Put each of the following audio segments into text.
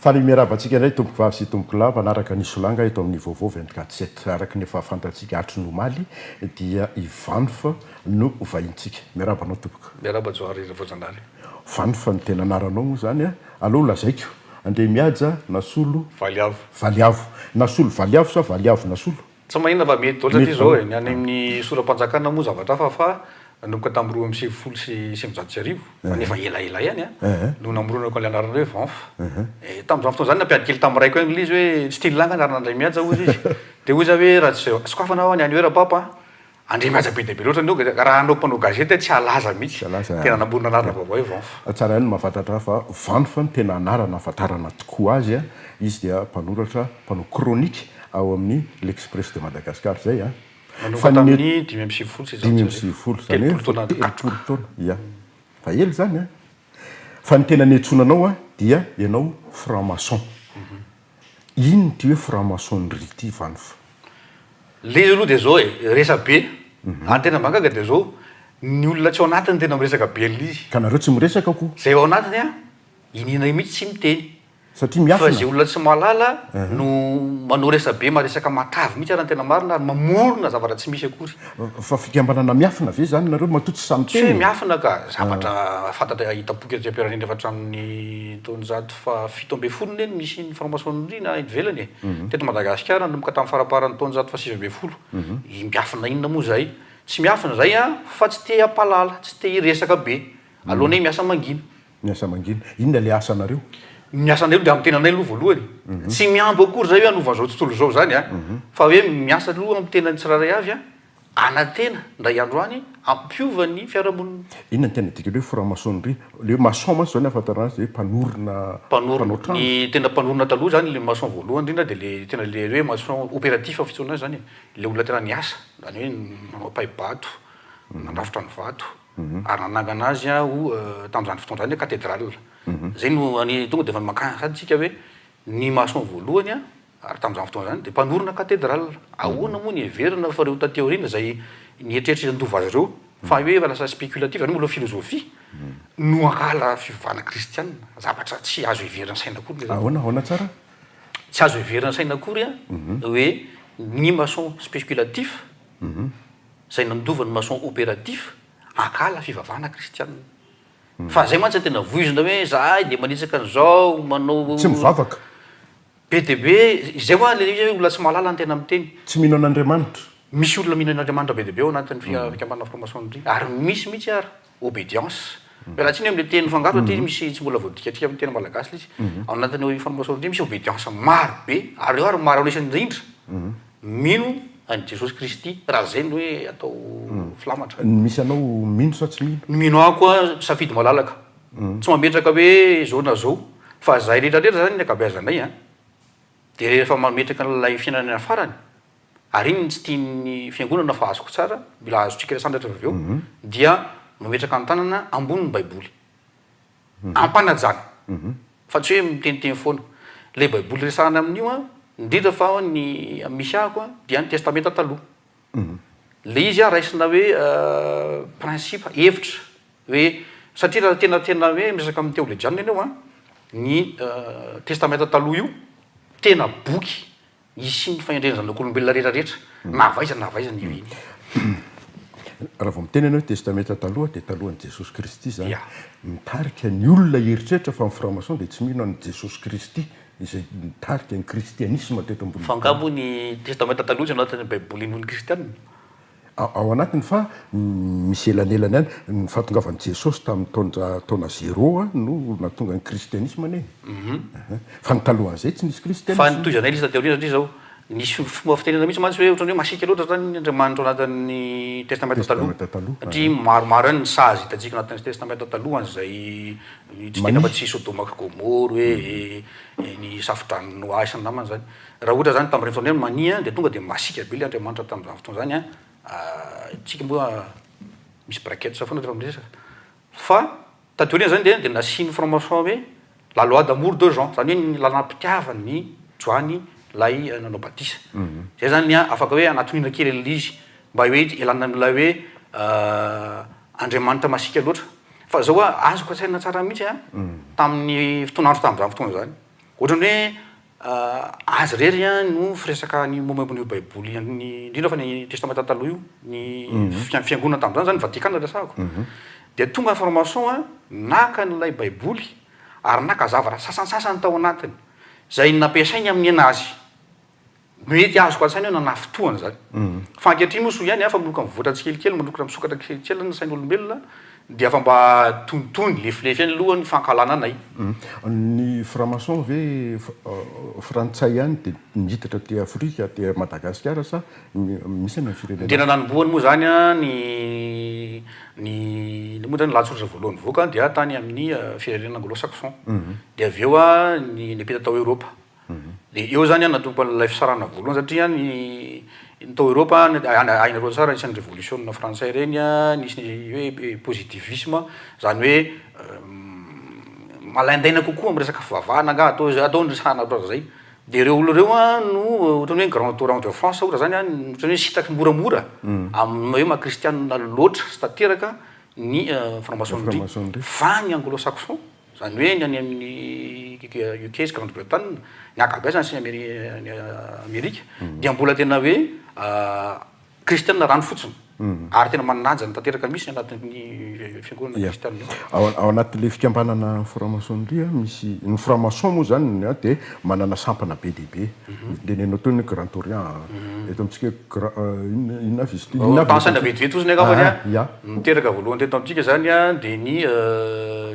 Faly miarahaba antsika indray tompokovavy sy tompokolahy mpanaraka ny Solanga eto amin'ny Vaovao 24 sept. Araka ny efa fantatsika hatry ny omaly dia i Vanf no vahintsika. Miarahaba anao tompoko. Miarahaba Johary Ravoajanahary. Vanf no tena anaranao moa izany a. Aleo lazaiko. Andriamihaja Nasolo Valiavo. Valiavo. Nasolo Valiavo sa Valiavo Nasolo? Tsy maninona fa mety daholo satria izao e, ny any amin'ny sora-panjakana moa zavatra hafa fa nanomboka tamin'ny 1992, fa nefa elaela ihany an, no namoronako an'ilay anarana hoe Vanf. Tamin'izany fotoana izany nampiady kely tamin'ny raiko ihany ilay izy hoe tsy tian'i lahy anarana Andriamihaja hozy izy. Dia hoy za hoe raha tsy sokafana hoa ny any hoe rapapa an, Andriamihaja be dia be loatra ny eo ka raha hanao mpanao gazety aho tsy halaza mihitsy. Tena namorona anarana vaovao hoe Vanf. Tsara ihany ny mahafantatra fa Vanf no tena anarana ahafantarana tokoa azy. Izy dia mpanoratra, mpanao chronique ao amin'ny L'Express de Madagascar izay an. Nanomboka tamin'ny 1995, izany hoe 30 taona 30 taona, ia. Fa ela izany an. Fa ny tena niantsoana anao an dia ianao franc maçon. Inona ity hoe franc maçonnerie ity Vanf? Le izy aloha dia zao e, resa-be, ary ny tena mahagaga dia zao, ny olona tsy ao anatiny tena miresaka be an'ilay izy. Ka nareo tsy miresaka ko? Zay ao anatiny an, iniana mihitsy tsy miteny. Satria miafina. Fa izay olona tsy mahalala no manao resabe maresaka matavy mihitsy ara ny tena marina ary mamorona zavatra tsy misy akory. Fa fikambanana miafina ve izany nareo matoa tsy sahy miteny? Tsy hoe miafina ka, zavatra fantatra hitam-poko ety am-pirenena efa hatramin'ny taonjato faha 17 anie no nisy ny franc-maçonnerie na ivelany e. Teto Madagasikara nanomboka tamin'ny faramparan'ny taonjato faha 19. Miafina inona moa izay? Tsy miafina izay an, fa tsy te hampahalala, tsy te hiresaka be. Aleonay miasa mangina. Miasa mangina. Inona ilay asanareo? Ny asanay aloha dia amin'ny tenanay aloha voalohany. Tsy mihambo akory izay hoe hanova izao tontolo izao izany an, fa hoe miasa aloha amin'ny tenan'ny tsirairay avy an, hanantena indray andro any hampiova ny fiarahamonina. Inona no tena dikan'ny hoe franc-maçonnerie? Ilay hoe maçon mantsy izao ny ahafantarana azy dia hoe mpanorina, mpanao trano. Ny tena mpanorina taloha izany, ilay maçon voalohany indrindra dia ilay tena ilay hoe maçon opératif fiantsoana azy izany e, ilay olona tena niasa, izany hoe nanao pai-bato, nandrafitra ny vato. Ary nanangana azy ho tamin'izany fotoana izany hoe cathédrale. Izay no any tonga dia efa makà sady isika hoe ny maçon voalohany ary tamin'izany fotoana izany dia mpanorina cathédrale. Ahoana moa ny heverina fa ireo taty aoriana izay nieritreritra handova azy ireo fa hoe efa lasa spéculatif, izany hoe mbola philosophie no hankahala fivavahana kristiana. Zavatra tsy azo heverina saina akory ilay zavatra. Ahoana ahoana tsara? Tsy azo heverina saina akory hoe ny maçon spéculatif izay nandova ny maçon opératif hankahala fivavahana kristianina. Fa zay mantsy no tena voizina hoe zahay dia manitsaka an'izao, manao. Tsy mivavaka. Be dia be, izay hoa le izy hoe olona tsy mahalala no tena miteny. Tsy mino an'Andriamanitra. Misy olona mino an'Andriamanitra be dia be ao anatin'ny fikambanana franc-maçonnerie ary misy mihitsy ary obédience. Miala tsiny amin'ilay teny mifangaro satria misy tsy mbola voadikantsika amin'ny teny malagasy ilay izy. Ao anatin'ny franc-maçonnerie misy obédience maro be ary eo ary maro an'isa indrindra mino an'i Jesosy Kristy raha izay no hoe atao filamatra. Ny misy anao mino sa tsy mino? Ny mino ahy koa safidy malalaka. Tsy mametraka hoe izao na izao fa izahay rehetra rehetra izany ny ankabeazanay an, dia rehefa mametraka an'ilay fiainana farany Ary iny no tsy tian'ny fiangonana fa azoko tsara, mila azontsika sandratra avy eo, dia mametraka ny tanana ambonin'ny baiboly. Ampanajana. Fa tsy hoe miteniteny foana. Ilay baiboly resahana amin'io an, indrindra fa ny misy ahako an, dia ny testamenta taloha. Ilay izy an raisina hoe principe, hevitra, hoe satria raha tena tena hoe miresaka amin'ny teolojianina ianao an, ny testamenta taloha io tena boky Hisian'ny fahendren'ny zanak'olombelona rehetra rehetra, na avy aiza na avy aiza ny iviny. Raha vao miteny ianao hoe Testamenta Taloha dia talohan'i Jesosy Kristy izany. Mitarika ny olona hieritreritra fa ny franc-maçon dia tsy mino an'i Jesosy Kristy izay nitarika ny kristianisma teto ambonin'ny Fa angaha moa ny Testamenta Taloha tsy anatin'ny Baiboly inoan'ny kristianina? Ao anatiny fa misy elanelany ihany, ny fahatongavan'i Jesosy tamin'ny taonja taona zéro no nahatonga ny kristianisma anie e. Fa ny talohan'izay tsy nisy Fa kristianisma. nitohizanay ilay izy taty aoriana satria izao, nisy fomba fitenenana mihitsy mantsy hoe ohatran'ny hoe masiaka loatra izany Andriamanitra ao anatin'ny Testamenta Taloha. Testamenta Taloha. Satria maromaro ihany ny sazy hitantsika ao anatin'ny Testamenta Taloha an'izay tsy teny afa-tsy Sodoma sy Gomoro hoe, ny safo-dranon'i Noa sy ny namany izany. Raha ohatra zany tamin'ireny fotoana ireny mania dia tonga dia masiaka be ilay Andriamanitra tamin'izany fotoana izany an, tsika moa misy brackets foana rehefa miresaka, fa taty aoriana zany dia dia nasian'ny franc-maçon hoe la loi d'amour de Jean, zany hoe ny lalàm-pitiavan'i Joany ilay nanao batisa, zay zany an afaka hoe anatoniana kely an'ilay izy mba hoe ialana amin'ilay hoe Andriamanitra masiaka loatra, fa zao azoko an-tsaina tsara mihitsy an, tamin'ny fotoan'andro tamin'izany fotoana izany. Ohatran'ny hoe azy irery no firesaka ny momba an'io baiboly ny indrindra fa ny testamenta taloha io, ny fiangonana tamin'izany zany, Vatikana resahako. Dia tonga ny franc-maçon naka an'ilay baiboly ary naka zavatra sasantsasany tao anatiny izay nampiasainy amin'ny anazy. Mety azoko an-tsaina hoe nanafintohana izany. Fa ankehitriny moa soa ihany fa manomboka mivoatra tsikelikely, manomboka misokatra tsikelikely ny sain'olombelona dia efa mba tonitony, lefilefy ihany aloha ny fankahalana anay. Ny franc-maçon ve frantsay ihany dia niditra aty Afrika, aty Madagasikara sa misy any amin'ny firenena Ny tena nanombohany moa izany ny ny inona moa izany lahatsoratra voalohany nivoaka dia tany amin'ny firenena anglo-saxon. Dia avy eo ny niampita tao Eoropa. Dia eo izany natomboka an'ilay fisarahana voalohany satria ny ny tao Eoropa, hainareo tsara nisy an'ny revolisiona frantsay ireny, nisy ny hoe positivisme, izany hoe malaindaina kokoa amin'ny resaka fivavahana angaha atao izay, atao ny resahana ohatran'izay. Dia ireo olona ireo no ohatran'ny hoe ny grand orient de France ohatra izany ohatran'ny hoe sitaky moramora amin'ny hoe maha kristianina loatra sy tanteraka ny franc-maçonnerie. Fa ny anglo-saxon Izany hoe ny any amin'ny UK sy Grande Bretagne, ny ankabeazany sy ny any Amerika dia mbola tena hoe kristiana rano fotsiny ary tena manaja ny tanteraka mihitsy ny anatin'ny fiangonana kristiana io. Ao anatin'ilay fikambanana franc-maçonnerie misy, ny franc-maçon moa izany dia manana sampana be dia be. Noteneninao teo ny Grand Orient, eto amintsika grand, inona avy izy ity? Inona avy Tansaina vetivety fotsiny angambany an, niteraka voalohany teto amintsika izany an dia ny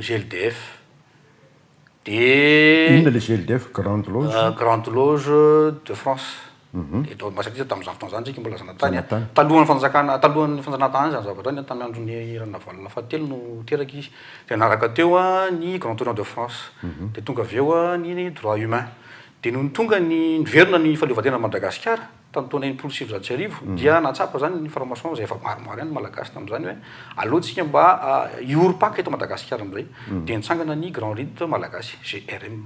GLDF. Dia. Inona ilay GLDF? Grande Loge? Grande Loge de France. Eto satria tamin'izany fotoana izany isika mbola zanatany an. Talohan'ny fanjakana, talohan'ny fanjanahantany izany zavatra izany an, tamin'ny andron'i Ranavalona fahatelo no teraka izy. Dia nanaraka teo ny Grand Orient de France. Dia tonga avy eo ny droit humain. Dia nony tonga ny niverina ny fahaleovantenan'i Madagasikara tamin'ny taona 1960 dia nahatsapa izany ny franc-maçon izay efa maromaro ihany ny Malagasy tamin'izany hoe aleo tsika mba hiorim-paka eto Madagasikara amin'izay. Dia nitsangana ny Grand Rite Malagasy, GRM.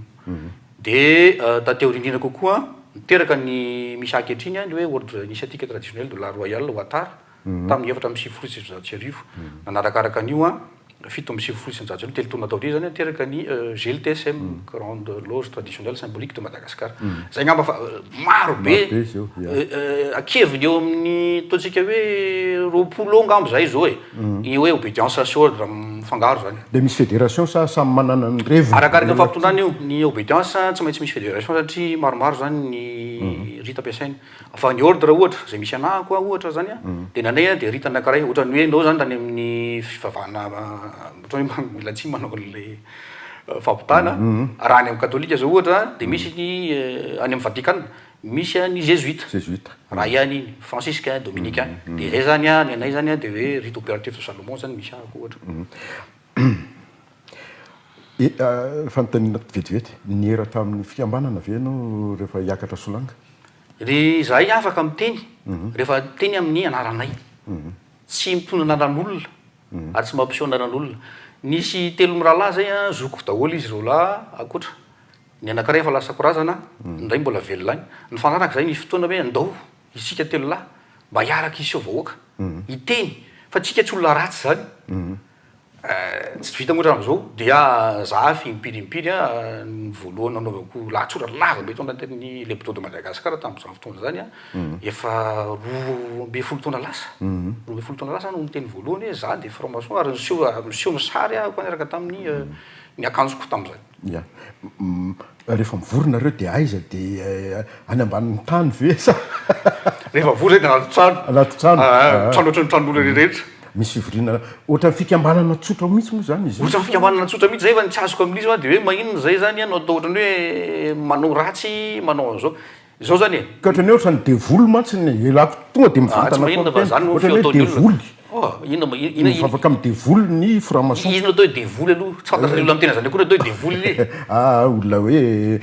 Dia taty aoriana indrindra kokoa niteraka ny misy ankehitriny ny hoe Ordre Initiatique Traditionnel de la Royale Watar tamin'ny 1994. Nanarakaraka an'io 1997, telo taona taoriana izany, teraka ny GLTSM, Grande Loge Traditionnelle Symbolique de Madagascar. Izay angamba fa maro be ankeviny eo amin'ny ataontsika hoe 20 eo angamba izay izao e. Ny hoe obédience sy ordre mifangaro izany. Dia misy fédération sa samy manana ny reviny? Arakaraka ny fampitondrana io. Ny obédience tsy maintsy misy fédération satria maromaro izany ny rite ampiasaina. Fa ny ordre ohatra, izay misy anah koa ohatra zany an, dia ny anay an dia rite anankiray, ohatran'ny hoe enao zany tany amin'ny fivavahana ohatran'ny hoe mila tsiny manao an'ilay fampitana, raha any amin'ny katolika zao ohatra dia misy ny any amin'ny Vatican misy ny zezoita, raha ihany iny, franciscain, dominicain, dia izay zany an, ny anay zany an dia hoe rite opératif de Salomon zany misy ahako ohatra. Fanontaniana vetivety, niera tamin'ny fikambanana ve ianao rehefa hiakatra solanga? Ry izahay afaka miteny rehefa miteny amin'ny anaranay. Tsy mitondra anaran'olona ary tsy mampiseho anaran'olona. Nisy telo mirahalahy izay an, zokiko daholo izy roa lahy ankoatra. Ny anankiray efa lasa korazana, ny iray mbola velona any. Nifanaraka izahay nisy fotoana hoe andao isika telo lahy mba hiaraka hiseho vahoaka, hiteny fa tsika tsy olona ratsy izany. Tsy vita moa hatramin'izao dia za impiry impiry ny voalohany nanaovako lahatsoratra lava be tao anatin'ny L'Hebdo de Madagascar tamin'izany fotoana izany efa 12 taona lasa, 12 taona lasa no niteny voalohany hoe za dia franc maçon ary niseho niseho ny sary aho koa niaraka tamin'ny ny akanjoko tamin'izany. Ya. Rehefa mivory nareo dia aiza? Dia any ambanin'ny tany ve sa? Rehefa mivory zay dia anaty trano. Anaty trano. Ah, trano ohatran'ny tranon'olona rehetra. Misy fivoriana ohatran'ny fikambanana tsotra mihitsy moa izany izy io. Ohatran'ny fikambanana tsotra mihitsy zay fa ny tsy azoko amin'izy dia hoe maninona zay zany no atao ohatran'ny hoe manao ratsy manao an'izao. Izao zany e. Ka ohatran'ny hoe ohatran'ny devoly mantsy ny elako tonga dia Ah, tsy mivantana maninona koa fa zany no ohatran'ny hoe feotaon'ny olona. devoly. Oh, inona ma- inona Mivavaka amin'ny devoly ny franc-maçon. Inona atao hoe devoly aloha? Tsy fantatry ny olona miteny an'izany akory atao hoe devoly le. Ah, olona hoe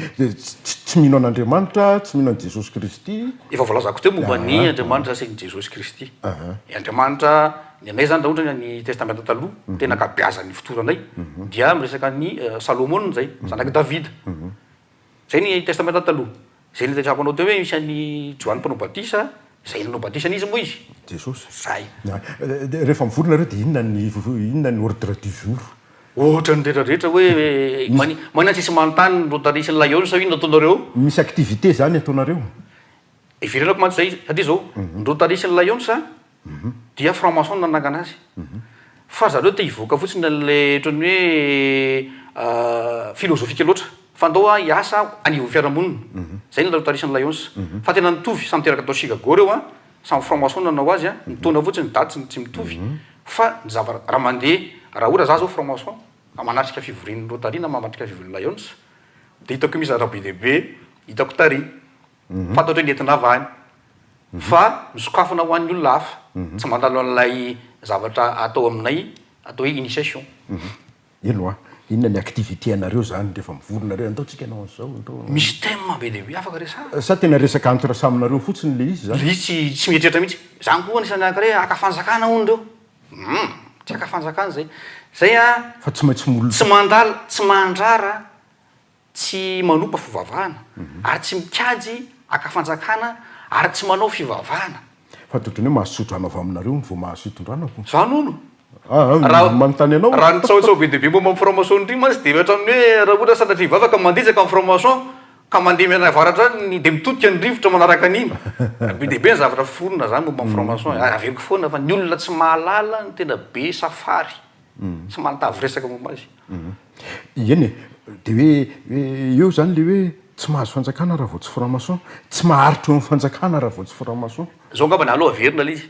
tsy mino an'Andriamanitra, tsy mino an'i Jesosy Kristy. Efa voalazako teo momba ny Andriamanitra sy ny Jesosy Kristy. Ny Andriamanitra, ny anay zany raha ohatra ny any Testamenta Taloha, tena ankabeazan'ny fotoranay dia miresaka an'i Salomona izay, zanak'i Davida. Izay ny Testamenta Taloha. Izay niresahako anao teo hoe misy an'i Joany Mpanao Batisa, izay nanao batisa an'iza moa izy? Jesosy. Izay. Rehefa mivory nareo dia inona ny inona ny ordre du jour? Ohatran'ny rehetra rehetra hoe mani manina tsisy manontany ny Rotary sy ny Lions hoe inona ataonareo? Misy activité zany ataonareo? Iverenako mantsy zay satria zao ny Rotary sy ny Lions dia franc maçon no nanangana azy fa zareo te hivoaka fotsiny an'le ohatran'ny hoe filozofika loatra fa ndao aho hiasa anivon'ny fiarahamonina zay ny Rotary sy ny Lions fa tena nitovy samy teraka tao Chicago reo an Samy franc maçon no nanao azy an, ny taona fotsiny ny daty tsy mitovy fa ny zavatra, raha mandeha, raha ohatra za zao franc maçon manatrika fivorian'ny Rotary na manatrika fivorian'ny Lions dia hitako hoe misy zavatra be dia be hitako tary, fantatro hoe nentina avy any fa misokafana ho an'ny olona hafa, tsy mandalo an'ilay zavatra atao aminay atao hoe initiation. Eny hoa, inona ny activité anareo zany rehefa mivory nareo, andao tsika hanao an'izao, andao. Misy thème be dia be afaka resahana. Sa tena resaka entre samy nareo fotsiny le izy zany? Le izy tsy tsy mieritreritra mihitsy. Zany koa anisan'ny anankiray haka fanjakana hono reo. Humm, tsy haka fanjakana zay. Zay an, Fa tsy maintsy mol. tsy mandala, tsy mandrara Tsy manompa fivavahana, ary tsy mikajy haka fanjakana, ary tsy manao fivavahana. Fa ohatran'ny hoe mahazo tsodrano avy aminareo hono vao mahazo fitondrana ko. Zany hono. Ah, Raha manontany anao. Raha nitsaotsao be dia be momba ny franc-maçonnerie mantsy dia ohatran'ny hoe raha ohatra sanatria hivavaka mandritsaka ny franc-maçon ka mandeha mianavaratra any dia mitodika ny rivotra manaraka an'iny. Be dia be ny zavatra foronina zany momba ny franc-maçon e. Ary averiko foana fa ny olona tsy mahalala no tena be safary. Tsy mahatavy resaka momba azy. Eny e, dia hoe hoe eo izany ilay hoe tsy mahazo fanjakana raha vao tsy franc-maçon, tsy maharitra eo amin'ny fanjakana raha vao tsy franc-maçon. Zao angambany aleo averina ilay izy.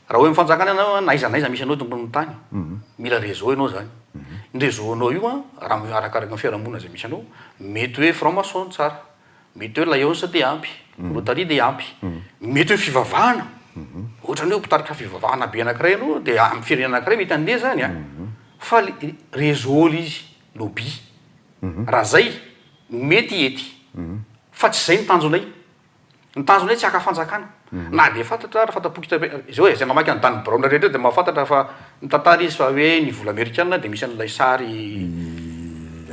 Raha eo amin'ny fanjakana ianao an, na aiza na aiza misy anao eto ambonin'ny tany, mila réseau ianao izany. Ny réseau-nao io an, raha arakaraka ny fiarahamonina izay misy anao, mety hoe franc-maçon no tsara. Mety hoe Lions dia ampy, Rotary dia ampy. Mety hoe fivavahana, ohatran'ny hoe mpitarika fivavahana be anankiray ianao dia amin'ny firenena anankiray mety handeha izany an! Fa le réseau le izy, lobby. Raha zay, mety hety. Fa tsy izay ny tanjonay. Ny tanjonay tsy haka fanjakana. Na dia fantatra ary fanta-pokotra be, izao e, izay mamaky an'i Dan Brown rehetra dia mahafantatra fa mitantara izy fa hoe ny vola amerikana dia misy an'ilay sary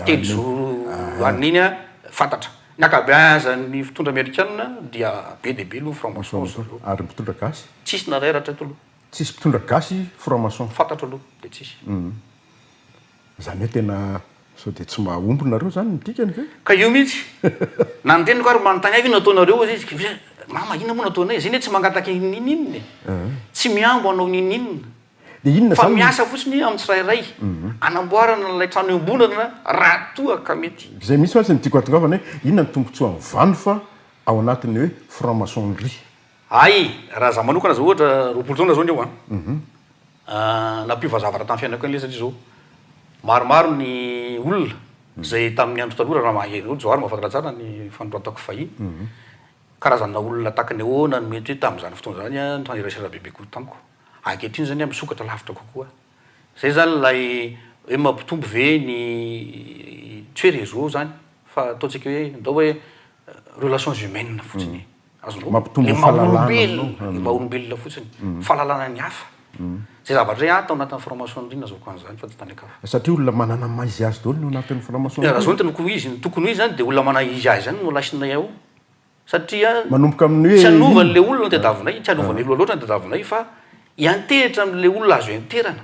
telozoro an'iny iny an, fantatra. Ny ankabeazan'ny mpitondra amerikana dia be dia be aloha franc-maçon ry zareo. Ary ny mpitondra gasy? Tsisy na iray hatreto aloha. Tsisy mpitondra gasy franc-maçon? Fantatro aloha dia tsisy. Izany hoe tena sao dia tsy mahomby nareo izany ny dikany ve? Ka io mihitsy. Na ny reniko ary manontany ahy inona ataonareo hozy izy, hoe mama inona moa no ataonay, zay anie tsy mangataka n'inon'inona e, tsy mihambo hanao n'inon'inona, Dia inona fa izany no. miasa fotsiny amin'ny tsirairay hanamboarana an'ilay trano iombonana raha toa ka mety. Izay mihitsy mantsy no tiako hahatongavana hoe inona ny tombotsoan'ny vanofa ao anatin'ny hoe franc-maçonnerie? Hay, raha za manokana zao ohatra 20 taona zao ny eo an, nampiova zavatra tamin'ny fiainako iny le satria zao maromaro ny olona zay tamin'ny andro taloha raha mahay anao Johary mahafantatra tsara ny fanoratako fahiny, karazana olona tahaka ny ahoana no mety hoe tamin'izany fotoana izany an nifanerasera bebe kokoa tamiko, ankehitriny zany an misokatra lavitra kokoa, zay zany ilay hoe mampitombo ve ny tsy hoe réseau zany fa ataontsika hoe ndao hoe relations humaines fotsiny e. Azonao? Mampitombo Le ny fahalalana maha-olombelona, aminao. le maha-olombelona fotsiny. Fahalalana ny hafa. Zay zavatra zay aho tao anatin'ny franc-maçonnerie nazahoako an'izany fa tsy tany an-kafa. Satria olona manana ny maha izy azy daholo ny ao anatin'ny franc-maçonnerie. Raha zao no tokony ho izy, ny tokony ho izy zany dia olona manana izy azy ihany no laisinay ao. Satria Manomboka amin'ny hoe tsy hanova inona? an'ilay olona no tadiavinay, tsy hanova an'ilay olona loatra no tadiavinay fa hiantehitra amin'ilay olona azo ianteherana.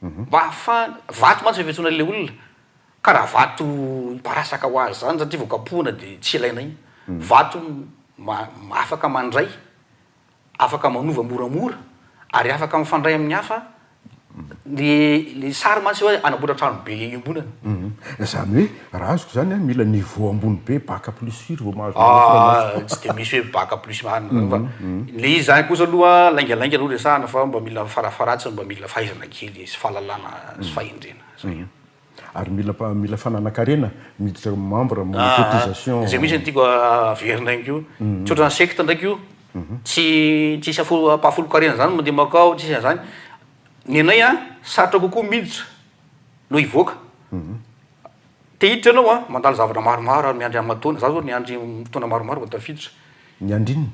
Mba hahafahana, vato mantsy ny fiantsoana ilay olona, ka raha vato hiparasaka ho azy izany satria vao kapohina dia tsy ilaina iny. Vato afaka mandray, afaka manova moramora ary afaka mifandray amin'ny hafa, le le sary mantsy hoe hanamboatra trano be iombonana. Izany hoe raha azoko izany an, mila niveau ambony be, bac plus firy vao mahazo manao franc-maçon. Ah, tsy dia misy hoe bac plus marina fa le izy zany kosa aloha laingalainga aloha resahana fa mba mila farafaharatsiny mba mila fahaizana kely sy fahalalana sy fahendrena zay. Ary mila mila fananan-karena miditra membre manao cotisation. Zay mihitsy no tiako averina ihany koa. Tsy ohatran'ny secte ndraiky io. Tsy tsisy ampahafolon-karena zany mandeha mankao, tsisy an'zany. Ny anay an, sarotra kokoa miditra no hivoaka. Te hiditra ianao an, mandalo zavatra maromaro ary miandry aman-taona. Za zao niandry taona maromaro vao tafiditra. Niandry inona?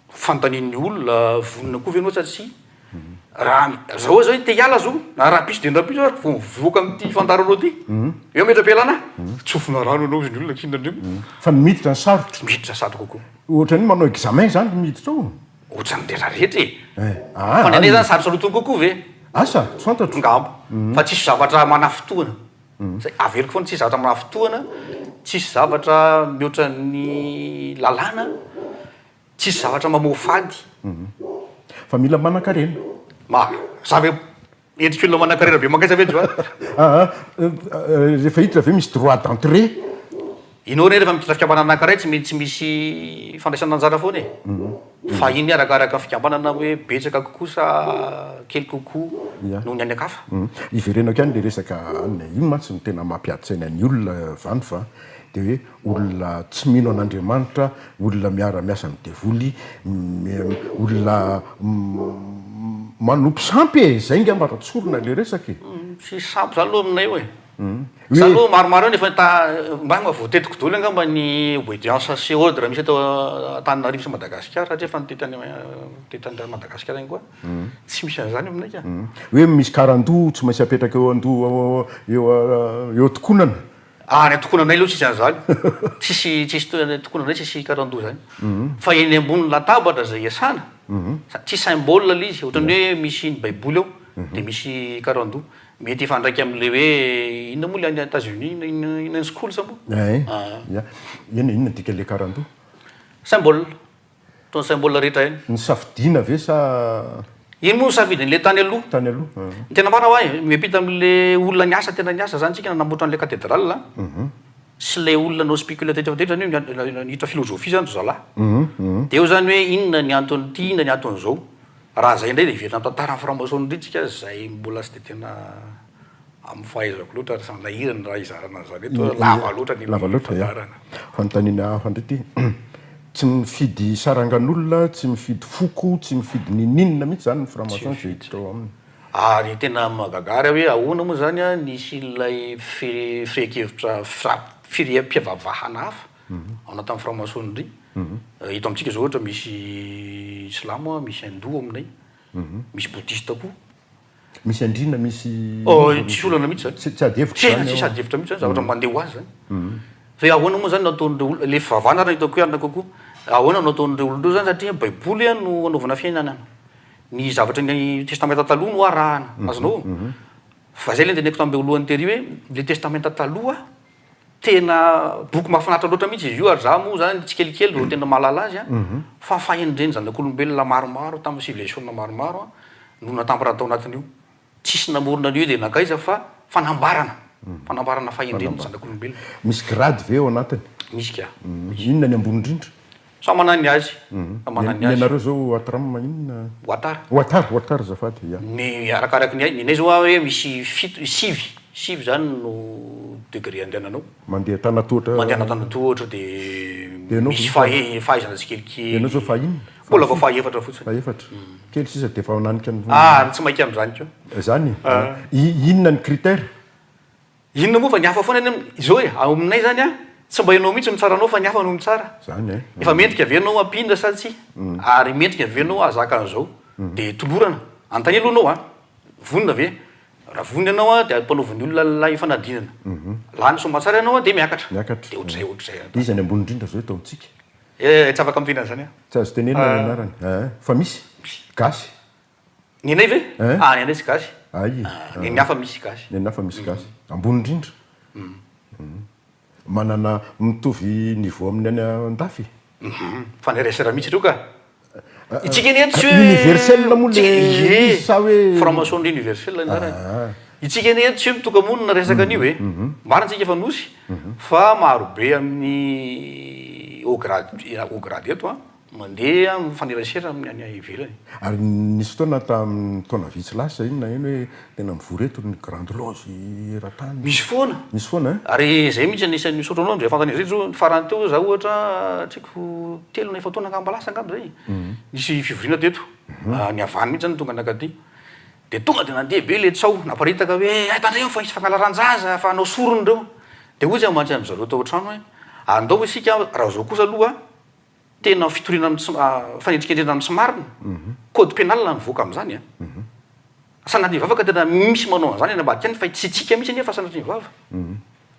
Fanontanian'ny olona, vonona koa ve ianao sa tsia? Raha zao zao te hiala zo, na rahampitso dia rahampitso ary vao mivoaka amin'ity fandaharanao ity, eo ametra-pialana, tsofina rano ianao hozy ny olona k'inona ndray moa. Fa ny miditra ny sarotra. Miditra sarotra kokoa. Ohatran'ny manao examen izany ny miditra ao. Ohatran'ny rehetra rehetra e! Fa ny anay zany sarotsarotiny kokoa ve? Asa, tsy fantatro. Angamba. Fa tsisy zavatra manafintohina. Zay, averiko foana, tsisy zavatra manafintohina, tsisy zavatra mihoatra ny lalàna, tsisy zavatra mamoafady. Fa mila manankarena. Ma, za ve endrik'olona manankarena be mankaiza ve Joany? Aa, rehefa hiditra ve misy droit d'entrée? Ianao anie rehefa miditra fikambanana anankiray tsy maintsy misy fandraisana anjara foana e. Fa iny arakaraka ny fikambanana hoe betsaka kokoa sa kely kokoa noho ny any an-kafa. Iverenako ihany le resaka anona, iny mantsy no tena mampiady saina ny olona Vanf a, de hoe olona tsy mino an'Andriamanitra, olona miara-miasa amin'ny devoly, olona manompo sampy e, zay ngamba raha tsorina le resaka e. Tsisy sampy zany aloha aminay eo e. Za aloha maromaro eo no efa ta mba voatetiko daholo angamba ny obedience sy ordre misy eto Antananarivo sy Madagasikara satria efa nitety any nitety any Madagasikara ihany koa. Tsy misy an'izany aminay ka. Hoe misy karandoha tsy maintsy apetraka eo andoha eo eo an-tokonana. Ah any an-tokonanay aloha tsisy an'izany. Tsisy tsisy any an-tokonanay tsisy karandoha zany. Fa eny ambony latabatra izay iasana, tsy symbole ilay izy, ohatran'ny hoe misy ny baiboly ao dia misy karandoha. Mety hifandraika amin'ilay hoe inona moa ilay any Etats-Unis, inona inona inona schools moa? Ein, ya. Inona inona dikan'ilay karandoha? Symbole. Toa ny symbole rehetra ihany. Nosafidiana ve sa. Iny moa nosafidin'ilay tany aloha. Tany aloha. Ny tena marina hoa e, miampita amin'ilay olona niasa tena niasa zany tsika nanamboatra an'ilay cathédrale sy ilay olona nanao spéculation teto zany hoe niditra philosophie zany ry zalahy. Dia eo zany hoe inona ny anton'ity, inona ny anton'izao. Raha zay indray dia hiverina amin'ny tantaran'ny franc-maçonnerie tsika zay mbola tsy dia tena amin'ny fahaizako loatra ary sanahirana raha hizarana an'izany eto, lava loatra ny Lava loatra, ya. fandaharana. Fanontaniana hafa indray ity, tsy mifidy sarangan'olona, tsy mifidy foko, tsy mifidy n'inon'inona mihitsy izany ny franc-maçon izay hiditra ao aminy. Ary tena mahagaga ary aho hoe ahoana moa izany nisy ilay firehan-kevitra fireham-pivavahana hafa ao anatin'ny franc-maçonnerie. Eto amintsika izao ohatra misy silamo, misy hindou aminay, misy bouddhiste koa. Misy andriana, misy. Oh, tsisy olana mihitsy zany. Tsy ady hevitra zany. Tsisy ady hevitra mihitsy zany, zavatra mandeha ho azy zany. Fa hoe ahoana moa zany no ataon'ireo olona, le fivavahana ary no hitako hoe arina kokoa. Ahoana no ataon'ireo olona ireo zany satria baiboly no anaovana fiainana. Ny zavatra ny testamenta taloha no arahana. Azonao? Fa zay le noteneniko tamin'ireo lohany tery hoe le testamenta taloha Tena boky mahafinaritra loatra mihitsy izy io ary za moa zany tsikelikely vao tena mahalala azy an, fa fahendren'ny zanak'olombelona maromaro tamin'ny civilisation maromaro no natambatra tao anatin'io. Tsisy namorona an'io dia nankaiza fa fanambarana, fanambarana fahendren'ny zanak'olombelona. Misy grade ve ao anatiny? Misy ka. Inona ny ambony indrindra? Samy manana ny azy, samy manana ny Ny azy. anareo zao Atram inona? Watara. Watara, Watara azafady, ya. Ny arakaraky ny ny anay zao hoe misy fito, sivy, sivy zany no degré andehananao. Mandeha an-tanatohatra. Mandeha an-tanatohatra de De ianao misy zao fahe- fahaizana tsikelikely. Ianao zao faha inona? Mbola vao faha efatra fotsiny. Faha efatra. Kely sisa de efa mananika ny. Ah, tsy maika amin'izany koa. Zany? I- Inona ny critère? Inona moa fa ny hafa foana anie izao e, ao aminay zany an, tsy mba ianao mihitsy no mitsara anao fa ny hafa no mitsara. Zany e. Efa mendrika ve ianao hampinina sa tsia? Ary mendrika ve ianao hahazaka an'izao? Dia tolorana. Anontania aloha ianao an, vonona ve? Raha vonona ianao an, dia ampanaovin'ny olona ilay fanadinana. Lany soamatsara ianao an, dia miakatra. Miakatra. Dia ohatr'izay ohatr'izay. Iza ny ambony indrindra zao eto amintsika? Eh, tsy afaka miteny an'izany aho. Tsy azo tenenina ny anarany. Eh, fa misy? Gasy? Ny anay ve? Hein? Ah, ny anay tsy gasy. Ay. Ah, ny an'ny hafa misy gasy. Ny an'ny hafa misy gasy. Ambony indrindra. Manana mitovy niveau amin'ny any an-dafy. Mifanerasera mihitsy ireo ka. Itsika anie tsy hoe Universel moa le Ie. izy sa hoe Franc-maçonnerie universelle ny anarany. Itsika anie tsy hoe mitoka-monina resaka an'io e. Marina tsika efa nosy fa maro be amin'ny haut grade haut grade eto an. Mandeha mifanerasera amin'ny any ivelany. Ary nisy fotoana tamin'ny taona vitsy lasa iny naheno hoe tena mivory eto ny grande loge eran-tany. Misy foana. Misy foana hein? Ary izay mihitsy anisan'ny misaotra anao amin'izay fanontaniana izay zao, ny farany teo za ohatra tsy haiko telo na efa-taona angamba lasa angamba izay, nisy fivoriana teto, ny havany mihitsy zany no tonga nankaty, dia tonga dia nandeha be ilay tsaho, naparitaka hoe hay tandremo fa hisy fangalaran-jaza fa hanao sorona ireo, dia hoy izy mantsy amin-dry zareo tao an-trano hoe andao isika raha izao kosa aloha Tena fitoriana amin'ny tsy fanendrikendrehana amin'ny tsy marina, code pénal no mivoaka amin'izany an. Sanatria ny vava ka tena misy manao an'izany any ambadika any fa tsy tsika mihitsy anie fa sanatria ny vava.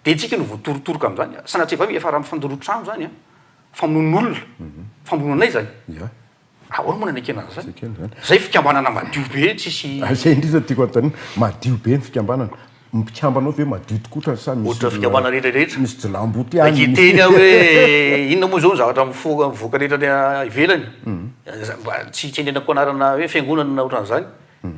Dia tsika no voatorotoroka amin'izany. Sanatria vava efa raha mifandoro trano izany an, famonoan'olona, famonoana anay izany. Ahoana moa no anekena an'izany? Tsy ekena izany. Izay fikambanana madio be tsisy. Izay indrindra no tiako anontaniana. Madio be ny fikambanana. Ny mpikambana ao ve madio tokoa otrany sa misy Ohatran'ny fikambanana rehetra rehetra. Misy jilamboto ihany. Saika hiteny aho hoe inona moa izao ny zavatra mifoka mivoaka rehetra any ivelany. Mba tsy hitenenako anarana hoe fiangonana na ohatran'izany.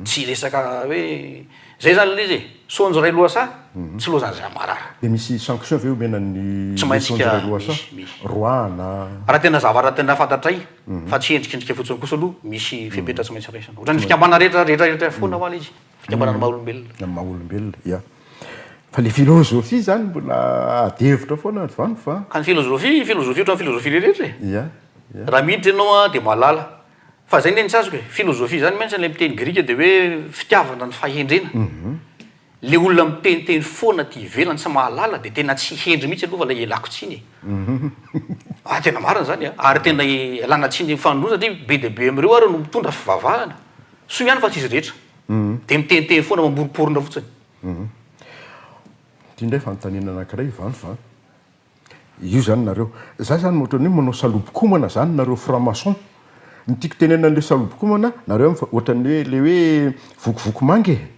Tsy resaka hoe zay zany le izy e! Saonjo iray lohasaha, tsy lozan'izay marary. Dia misy sanction ve omena ny Tsy maintsy saonjo ka iray lohasaha? misy, misy. Roahana? Raha tena zavatra tena fantatray fa tsy endrikendrika fotsiny kosa aloha, misy fepetra tsy maintsy raisina. Ohatran'ny fikambanana rehetra rehetra rehetra foana hoa le izy, fikambanana maha olombelona. Ny maha olombelona, ya. Fa le philosophie zany mbola ady hevitra foana ry Vano fa. Ka ny philosophie, philosophie ohatran'ny philosophie rehetra e! Ya, ya. Raha miditra ianao dia mahalala. Fa zay ne ny tsy azoko e, philosophie zany mantsy ilay miteny grika dia hoe fitiavana ny fahendrena. Le olona miteniteny foana aty ivelany tsy mahalala dia tena tsy hendry mihitsy aloha fa ilay ialako tsiny e. Ah tena marina zany a, ary tena ialana tsiny fanindroany satria be dia be amin'ireo ary no mitondra fivavahana. Soa ihany fa tsy izy rehetra. Dia miteniteny foana mamoromporona fotsiny. Ity indray fanontaniana anankiray Vano fa. Io zany nareo. Za zany ohatran'ny hoe manao salobokomana zany nareo franc maçon. Ny tiako tenenina an'le salobokomana, nareo ohatran'ny hoe le hoe vokovoko manga e.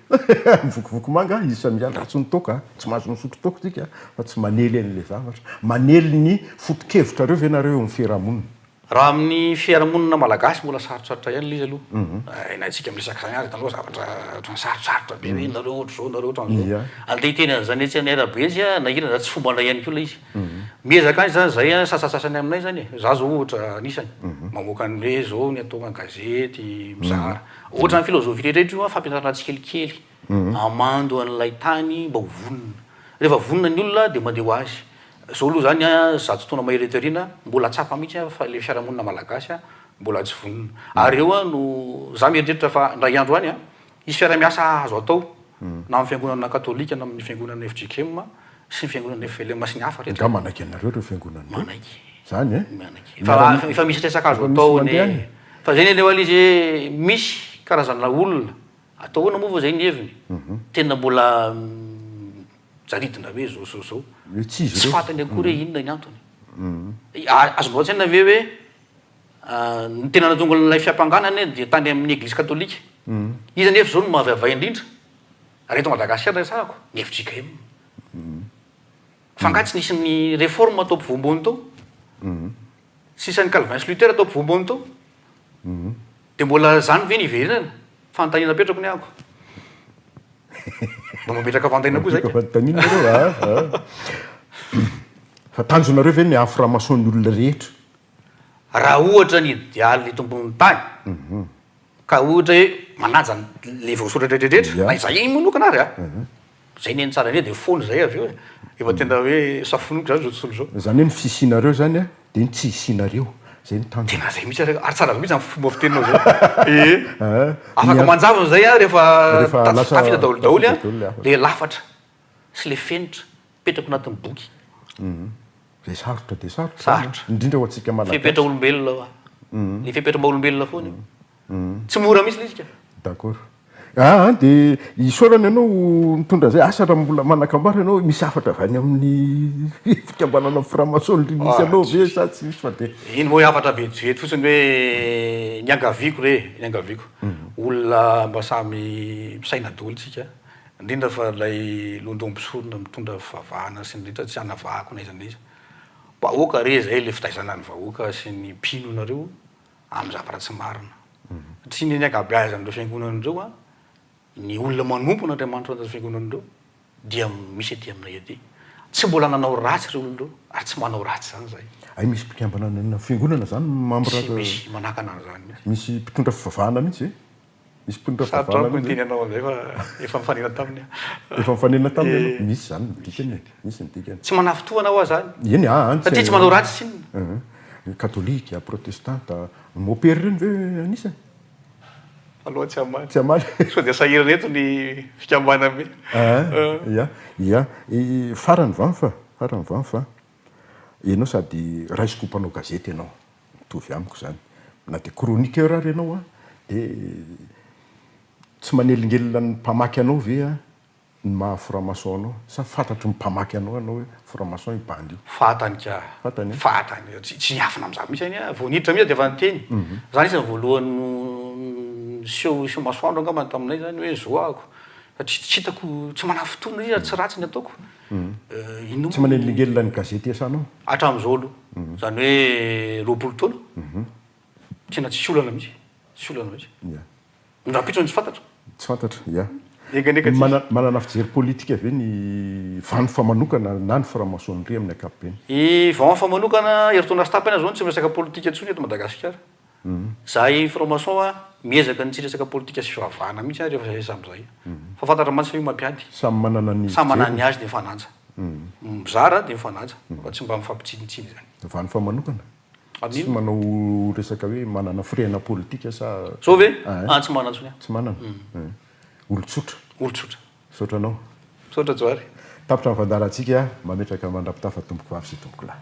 Vokovoko manga, izy samy miala ratsy ny toaka, tsy mahazo misotro toaka tsika fa tsy manely an'le zavatra. Manely ny foto-kevitrareo ve nareo eo amin'ny fiarahamonina? Raha amin'ny fiarahamonina malagasy mbola sarotsarotra ihany ilay izy aloha. Na isika miresaka izany ary hitanao zavatra ohatran'ny sarotsarotra be hoe nareo ohatr'izao, nareo ohatran'izao. Andeha hiteny an'izany etsy amin'ny arabe etsy aho, na inona na tsy fombanay ihany koa ilay izy. Miezaka any izany izahay an, sasantsasany aminay izany e. Izaho izao ohatra anisany, mamoaka ny hoe izao ny atao an-gazety, mizara. Ohatran'ny filozofia rehetra rehetra io an, fampianarana tsikelikely, hamando an'ilay tany mba ho vonona. Rehefa vonona ny olona dia mandeha ho azy. Zao aloha zany an, zato taona mahery eto aoriana, mbola tsapa mihitsy an fa le fiarahamonina malagasy an mbola tsy vonona. Ary eo an no za mieritreritra fa indray andro any an, hisy fiaraha-miasa azo atao na amin'ny fiangonana katolika na amin'ny fiangonana fjkm sy ny fiangonana flm sy ny hafa rehetra. Nga manaiky anareo ireo fiangonana ireo? Manaiky. Zany e? Manaiky. Efa efa misy resaka azo atao anie. Fa zay anie le izy hoe misy karazana olona, atao ahoana moa fa zay ny heviny, tena mbola Jaridina hoe zao zao zao. Hoe tsy izy Tsy ireo. fantany akory hoe inona ny antony. Azonao an-tsaina ve hoe ny tena nahatonga an'ilay fiampangana anie dia tany amin'ny eglizy katolika. Iza anefa izao no mahavaivay indrindra? Raha eto Madagasikara no resahako, ny fjkm. Fa angaha tsy nisy ny réforme tao ampovoam-bony tao? Tsy nisy an'i Calvin sy Luther tao ampovoam-bony tao? Dia mbola izany ve ny hiverenana? Fanontaniana apetrako ny ahako. Mba mametraka fanontaniana koa zay ka. Fanontaniana nareo a. Fa tanjonareo ve ny haha franc-maçon ny olona rehetra? Raha ohatra ny idealy eto ambonin'ny tany ka ohatra hoe manaja le voasoratra rehetra rehetra, na izahay manokana ary a, zay ny tsara indrindra dia foana zay avy eo e, efa tena hoe safonoka zany zao tontolo zao. Zany hoe ny fisianareo zany a Dia ny tsy hisianareo. Izay no tanjona. Tena zay mihitsy ary, ary tsara be mihitsy zany fomba fiteninao zay. Ee. Afaka manjavona zay an, rehefa tafita daholo daholo an, le lafatra sy le fenitra mipetraka anatin'ny boky. Zay sarotra dia sarotra zany an, indrindra ho antsika Malagasy. Fepetra olombelona hoa. Le fepetra maha olombelona foana io. Tsy mora mihitsy le izy ka. D'accord. Aa dia isaorana ianao nitondra izay, asa raha mbola manan-kambara ianao hoe misy hafatra avy any amin'ny fikambanana franc-maçonnerie misy anao ve sa tsy misy fa dia. Iny moa hafatra vetivety fotsiny hoe niangaviako re, niangaviako. Olona mba samy misaina daholo tsika, indrindra fa ilay lohandoham-pisorona mitondra fivavahana sy ny rehetra tsy hanavahako na iza na iza. Mba aoka re izay ilay fitaizana ny vahoaka sy ny mpino anareo amin'ny zavatra tsy marina. Satria ny ankabeazan'ireo fiangonana ireo an, ny olona manompo an'Andriamanitra ao anatin'ireo fiangonana ireo dia misy aty aminay aty. Tsy mbola nanao ratsy ireo olona ireo ary tsy manao ratsy izany izahay. Hay misy mpikambana any amina fiangonana izany membre Tsy misy manakana an'izany mihitsy. Misy mpitondra fivavahana mihitsy ve? Misy mpitondra Sarotra fivavahana amiko ny mihitsy hiteny anao an'izay fa efa nifanena taminy aho. Efa nifanena taminy ianao? Misy izany ny dikany e, misy ny dikany. Tsy manafintohana hoa izany. Eny aa, Satria tsy manao ratsy tsinona. Katolika, protestanta, mopera ireny ve anisany? Aloha tsy hamaly. Tsy hamaly. Sao dia sahirana eto ny fikambanambe. Aa, ia, ia. Farany va fa, farany va fa, ianao sady raisiko ho mpanao gazety ianao, mitovy amiko izany. Na dia chroniqueur ary ianao an, dia tsy manelingelina ny mpamaky anao ve an? Ny maha franc-maçon anao? Sa fantatry ny mpamaky anao ianao hoe franc-maçon io bandy io? Fantany ka. Fantany e? Fantany. Tsy tsy niafina amin'izaho mihitsy anie aho. Vao niditra mihitsy dia efa niteny. Za anisan'ny voalohany niseho niseho masoandro angambany taminay izany hoe zo ahako. Satria tsy hitako, tsy manafintohina izy ary tsy ratsy ny ataoko. Inona Tsy manelingelina ny gazety iasanao? Hatramin'izao aloha. Izany hoe 20 taona. Tena tsisy olana mihitsy. Tsisy olana mihitsy. Ny rahampitso no tsy fantatra. Tsy fantatra, ya. Enga anie ka tsy hisy. Manana fijery politika ve ny Vanfa manokana na ny franc-maçonnerie amin'ny ankapobeny? I Vanfa manokana, herintaona sy tapany aho izao no tsy miresaka politika intsony eto Madagasikara. Izahay franc-maçon a, miezaka ny tsy hiresaka politika sy fivavahana mihitsy a rehefa izahay samy izahay. Fa fantatra mantsy fa io mampiady. Samy manana ny Samy manana ny azy dia mifanaja. Mizara dia mifanaja fa tsy mba mifampitsinitsiny izany. Vanfa manokana? Tsy manao resaka hoe manana firehana politika sa. Zao ve? Ah tsy manana intsony aho. Tsy manana? Olon-tsotra. Olon-tsotra. Misaotra anao. Misaotra Johary. Tapitra ny fandaharantsika, mametraka mandra-pitafa tompoko vavy sy tompoko lahy.